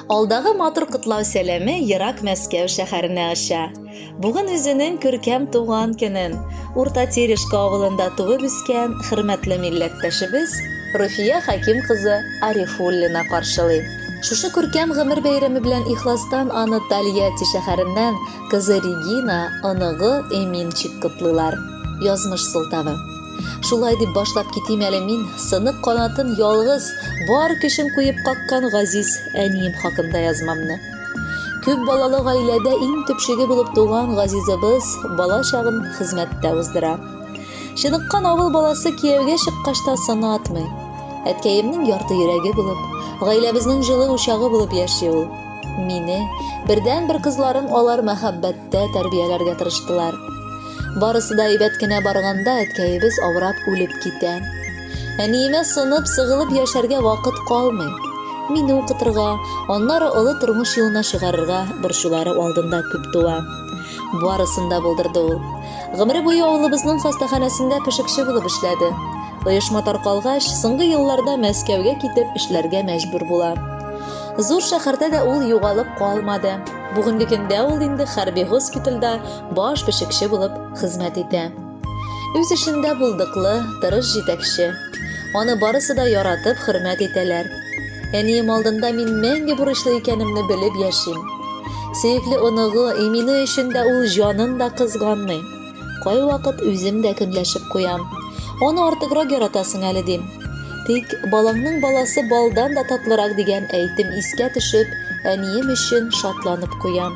Алдагы матур котлау сәламе ерак Мәскәү шәһәренә оча. Бүген үзенең күркәм туган көнен Урта Терешка авылында туып үскән хөрмәтле милләттәшебез Руфия Хәким кызы Арифуллина каршылый. Шушы күркәм гомер бәйрәме белән ихластан аны Тольятти шәһәреннән кызы Регина, оныгы Эминчик котлыйлар. Язмыш сылтавы. Шулай дип башлап китим әле мин, сынык канатын ялгыз, бар көчен куеп каккан газиз әнием хакында язмамны. Күп балалы гаиләдә иң төпчеге булып туган газизыбыз бала чагын хезмәттә уздыра. Чыныккан авыл баласы кияүгә чыккач та сынатмый. Әткәемнең ярты йөрәге булып, гаиләбезнең җылы учагы булып яши ул. Мине, бердәнбер кызларын алар мәхәббәттә тәрбияләргә тырыштылар. Барысы да әйбәт кенә барганда әткәебез авырап үлеп китә. Әниемә сынып, сыгылып яшәргә вакыт калмый. Мине укытырга, аннары олы тормыш юлына чыгарырга борчулары алдында күп туа. Барысын да булдырды ул. Гомере буе авылыбызның хастаханәсендә пешекче булып эшләде. Оешма таркалгач, соңгы елларда Мәскәүгә китеп эшләргә мәҗбүр була. Зур шәһәрдә дә ул югалып калмады. Бүгенге көндә ул инде хәрби госпитальдә баш пешекче булып хезмәт итә. Үз эшендә булдыклы, тырыш җитәкче. Аны барысы да яратып, хөрмәт итәләр. Әнием алдында мин мәңге бурычлы икәнемне белеп яшим. Сөекле оныгы Эмине өчен дә ул җанын да кызганмый. Кайвакыт үзем дә көнләшеп куям. Аны артыграк яратасың әле, дим. Тик балаңның баласы балдан да татлырак дигән әйтем искә төшеп, әнием өчен шатланып куям.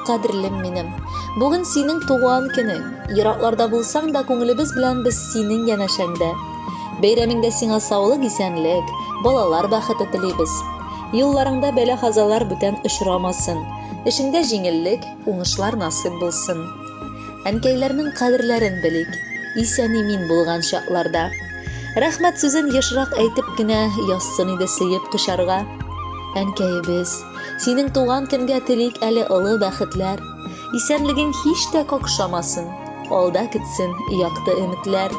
Кадерлем минем, бүген синең туган көнең. Еракларда булсаң да, күңелебез белән без синең янәшәңдә. Бәйрәмеңдә сиңа саулык, исәнлек, балалар бәхете телибез. Юлларыңда бәла-казалар бүтән очрамасын. Эшеңдә җиңеллек, уңышлар насыйп булсын. Әнкәйләрнең кадерләрен белик, исән-имин булган чакларда. Рәхмәт сүзен ешрак әйтеп кенә язсын иде сөеп кочарга. Әнкәебез, синең туган көнгә телик әле олы бәхетләр. Исәнлегең һич тә какшамасын, алда көтсен якты өметләр.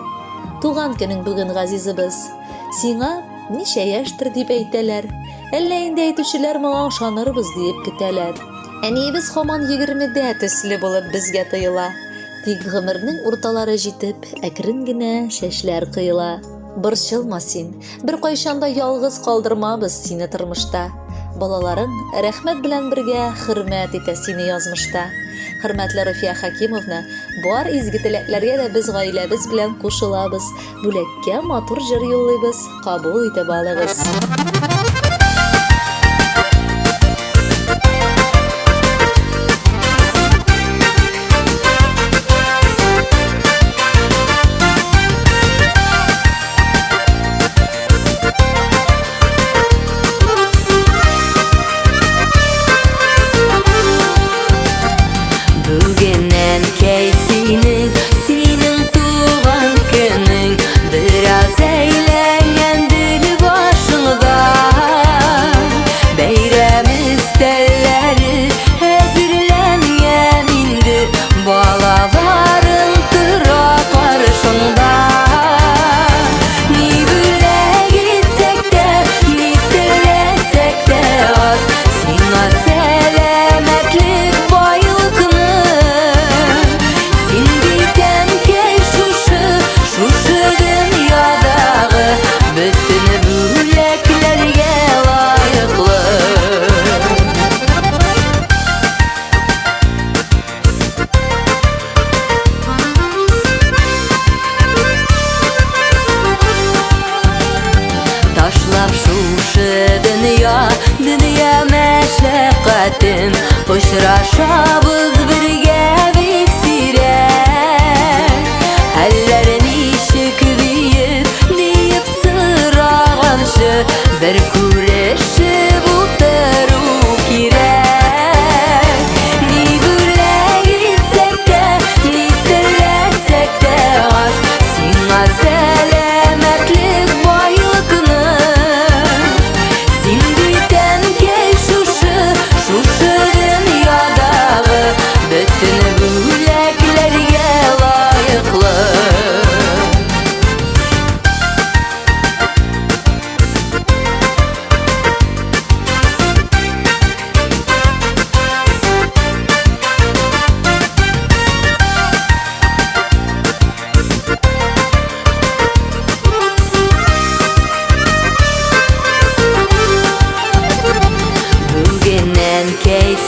Туган көнең бүген, газизыбыз. Сиңа ничә яшьтер дип әйтәләр. Әллә инде әйтүчеләр моңа ышанырбыз диеп көтәләр. Әниебез һаман егермедә төсле булып безгә тоела. Тик гомернең урталары җитеп, әкрен генә чәчләр коела. Борчылма син, беркайчан да ялгыз калдырмабыз сине тормышта. Балаларың рәхмәт белән бергә хөрмәт итә сине язмышта. Хөрмәтле Руфия Хакимовна, бар изге теләкләргә дә без гаиләбез белән кушылабыз. Бүләккә матур җыр юллыйбыз, кабул итеп алыгыз. Бүген әнкәй синең, синең туган көнең. Бераз әйләнгәндер башыңда. Бәйрәм өстәлләре әзерләнгән инде, Балаларың тора каршыңда. Ни бүләк итсәк тә, ни теләсәк тә аз, Сиңа сәламәтлек, байлыкны. Син бит, әнкәй, шушы, шушы дөньядагы Бөтен бүләкләргә лаеклы. Ташлап шушы дөнья, дөнья мәшәкатен, Очрашабыз бергә бик сирәк. Хәлләр ничек диеп, диеп сораганчы, Бер күрешеп утыру кирәк. Ни бүләк итсәк тә, ни теләсәк тә аз, Сиңа сәламәтлек, байлыкны. Син бит, әнкәй, шушы, шушы дөньядагы Бөтен бүләкләргә лаеклы.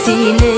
Синең.